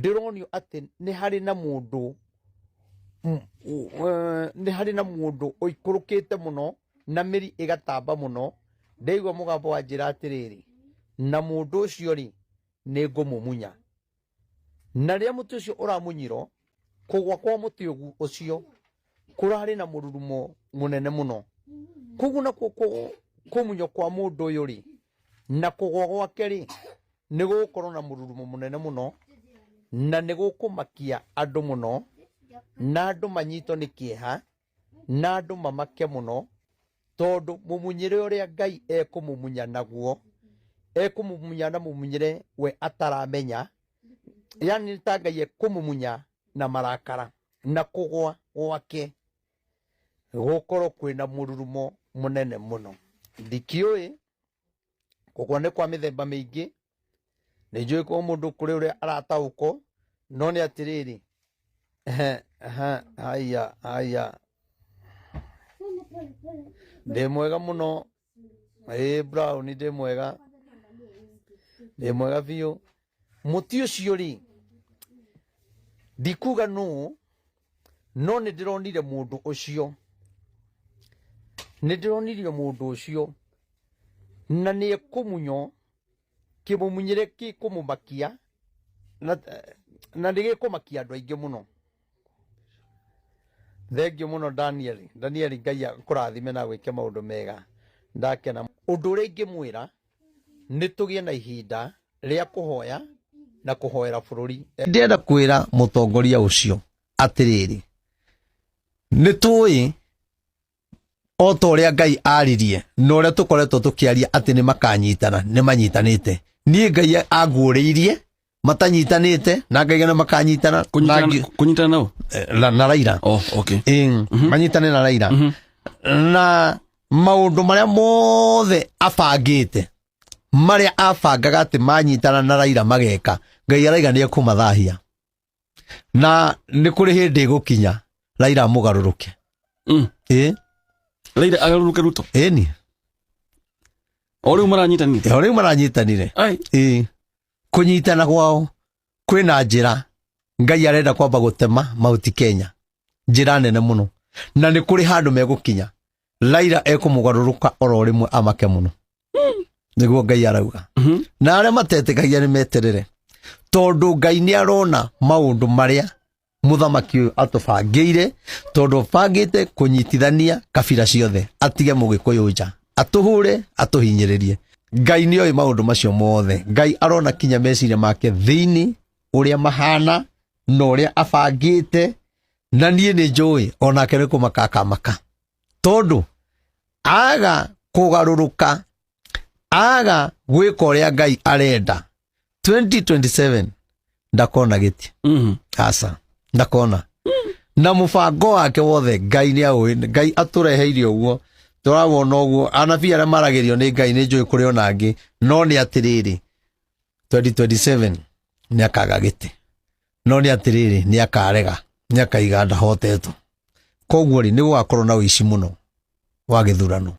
Ndĩronio atĩ nĩ harĩ na mũndũ nĩ harĩ na mũndũ ũikũrũkĩte mũno na mĩri ĩgatamba mũno. Ndaigua mũgambo wa njĩra atĩrĩrĩ, na mũndũ ũcio rĩ, nĩ ngũmũmunya. Na rĩrĩa mũtĩ ũcio ũramunyirwo, kũgwa kwa mũtĩ ũcio kũrarĩ na mũrurumo mũnene mũno. Koguo nakuo kũmunywo kwa mũndũ ũyũ rĩ, na kũgwa gwake rĩ, nĩ gũgũkorwo na mũrurumo mũnene mũno, na nĩ gũkũmakia andũ mũno, na andũ manyitwo nĩ kĩeha, na andũ mamake mũno, tondũ mũmunyĩre ũrĩa Ngai ekũmũmunya naguo, ekũmũmunya na mũmunyĩre we ataramenya, yani nĩ ta Ngai ekũmũmunya na marakara, na kũgwa gwake gũkorwo kwĩna mũrurumo mũnene mũno. Ndikĩũĩ kũgwa nĩ kwa mĩthemba mĩingĩ, nĩ njũĩ o mũndũ kũrĩ ũrĩa arataũkwo, no nĩ atĩrĩrĩ, haya haya, ndĩ mwega mũno, ĩĩ Brown ndĩ mwega, ndĩ mwega biũ. Mũtĩ ũcio rĩ, ndikuga nũ, no nĩ ndĩronire mũndũ ũcio, nĩ ndĩronirio mũndũ ũcio, na nĩ ekũmunywo, kĩmũmunyĩre gĩkũmũmakia, na nĩ gĩkũmakia andũ aingĩ mũno. Thengiũ mũno Daniel, Daniel Ngai akũrathime na agwĩke maũndũ mega, ndakena. Ũndũ ũrĩa ingĩmwĩra nĩ tũgĩe na ihinda rĩa kũhoya na kũhoera bũrũri. Ndĩrenda kwĩra mũtongoria ũcio atĩrĩrĩ, nĩ tũĩ o ta ũrĩa Ngai aririe na ũrĩa tũkoretwo tũkĩaria atĩ nĩ makanyitana, nĩ manyitanĩte. Niĩ Ngai anguũrĩirie matanyitanĩte na ngaiga nĩ makanyitana na Kũnyitana kũnyitana nao? Na Raila. Oh, okay. Ĩĩ, manyitane na Raila na maũndũ marĩa mothe abangĩte, marĩa abangaga atĩ manyitana na Raila mageka, Ngai araiga nĩ ekũmathahia, na nĩ kũrĩ hĩndĩ ĩgũkinya Raila amũgarũrũke. Ĩĩ. Raila agarũrũke Ruto? Ĩni. O rĩu maranyitanire? O rĩu maranyitanire. Ai. Ĩĩ, kũnyitana kwao kwĩna njĩra Ngai arenda kwamba gũtema Mount Kenya, njĩra nene mũno, na nĩ kũrĩ handũ megũkinya Raila ekũmũgarũrũka oro rĩmwe amake mũno, nĩguo Ngai arauga. Na arĩa matetĩkagia nĩ meterere, tondũ Ngai nĩ arona maũndũ marĩa mũthamaki ũyũ atũbangĩire, tondũ bangĩte kũnyitithania kabira ciothe, atige mũgĩkũyũ nja, atũhũre, atũhinyĩrĩrie. Ngai nĩ oĩ maũndũ macio mothe. Ngai arona kinya meciria make thĩinĩ ũrĩa mahana na ũrĩa abangĩte, na niĩ nĩ njũĩ onake nĩ kũmaka akamaka, tondũ aga kũgarũrũka, aga gwĩka ũrĩa Ngai arenda, 2027 ndakona gĩti. Aca, ndakona. Na mũbango wake wothe Ngai nĩ aũĩ. Ngai atũreheire ũguo tũrawona ũguo, anabii arĩa maragĩrio nĩ Ngai, nĩ njũĩ kũrĩ ona angĩ, no nĩ atĩrĩrĩ, 2027 nĩ akaga gĩtĩ, no nĩ atĩrĩrĩ, nĩ akarega, nĩ akaiga ndahotetwo. Koguo rĩ, nĩ gũgakorwo na ũici mũno wa gĩthurano.